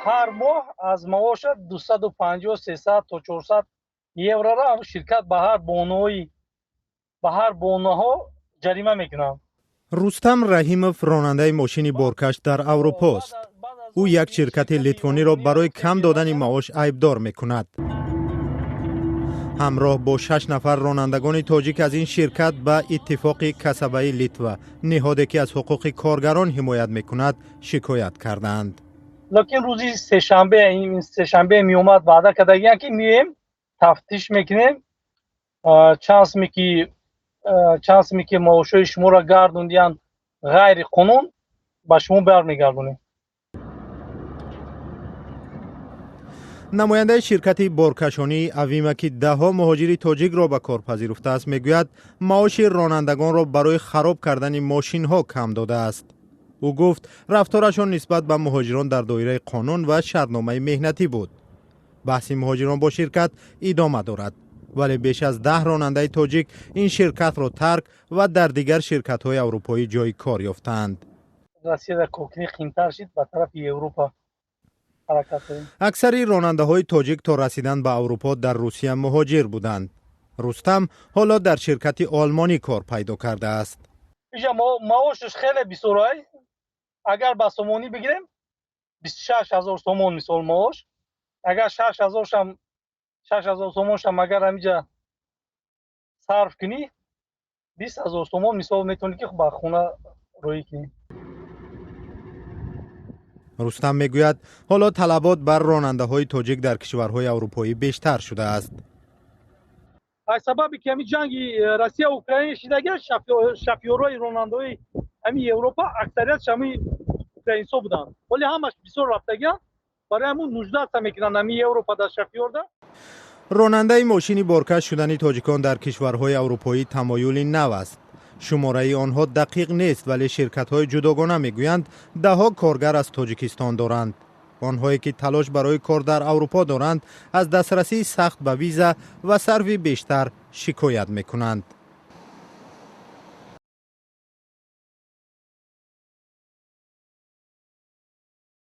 Ҳар моҳ аз маоша 250, 300 то 400 еврора ширкат ба ҳар бонои ба ҳар бонаҳо ҷарима мекунанд. Рустам Раҳимов ронандаи мошини боркаш дар Аврупост. Ӯ як ширкати литвониро барои кам додани маош айбдор мекунад. Ҳамроҳ бо 6 нафар ронандагони тоҷик аз ин ширкат ба Иттифоқи касабаи Литва, ниҳоде ки аз ҳуқуқи коргарон ҳимоят мекунад, шикоят кардаанд. Лекин рӯзи сешанбе, сешанбе меомад, ваъда кардагиян, ки меоем, тафтиш мекунем, чанд суме ки маошҳои шуморо гардондиян ғайриқонун, ба шумо бармегардонем. Намояндаи ширкати боркашонии Авима, ки даҳҳо муҳоҷири тоҷикро ба кор пазируфтааст, мегӯяд, маоши ронандагонро барои хароб кардани мошинҳо кам додааст. Ӯ гуфт, рафторашон нисбат ба муҳоҷирон дар доираи қонун ва шартномаи меҳнатӣ буд. Баҳси муҳоҷирон бо ширкат идома дорад, вале беш аз 10 ронандаи тоҷик ин ширкатро тарк ва дар дигар ширкатҳои аврупоӣ ҷойи кор ёфтаанд. Россияда коркунӣ қимтар шид, ба тарафи Европа ҳаракат кардем. Аксари ронандаҳои тоҷик то расидан ба Аврупо дар Русия муҳоҷир буданд. Рустам ҳоло дар ширкати олмонӣ кор пайдо кардааст. Иҷа маошаш хеле бисёрай. Агар ба сомонӣ бигирем, 26 000 сомон мисол маош. Агар 6000-шам, 6000 сомоншам агар ҳамиҷа сарф кунӣ, 20 000 сомон мисол метавонӣ, ки ба хона роҳӣ кунӣ. Рустам мегӯяд, ҳоло талабот бар ронандаҳои тоҷик дар кишварҳои аврупоӣ бештар шудааст. Аз сабаби ки ҳамин ҷанги Россия Украина шидагия, шофёрҳои, ронандаҳои ҳамин Европа аксариятш ҳамин украинсо буданд. Вале ҳамаш бисёр рафтагианд, барои ҳамун нуждаться мекунанд ҳамин Европа дар шофёрда. Ронандаи мошини боркаш шудани тоҷикон дар кишварҳои аврупоӣ тамоюли нав аст. Шумораи онҳо дақиқ нест, вале ширкатҳои ҷудогона мегӯянд, даҳҳо коргар аз Тоҷикистон доранд. Онҳое ки талош барои кор дар Аврупо доранд, аз дастрасии сахт ба виза ва сарфи бештар шикоят мекунанд.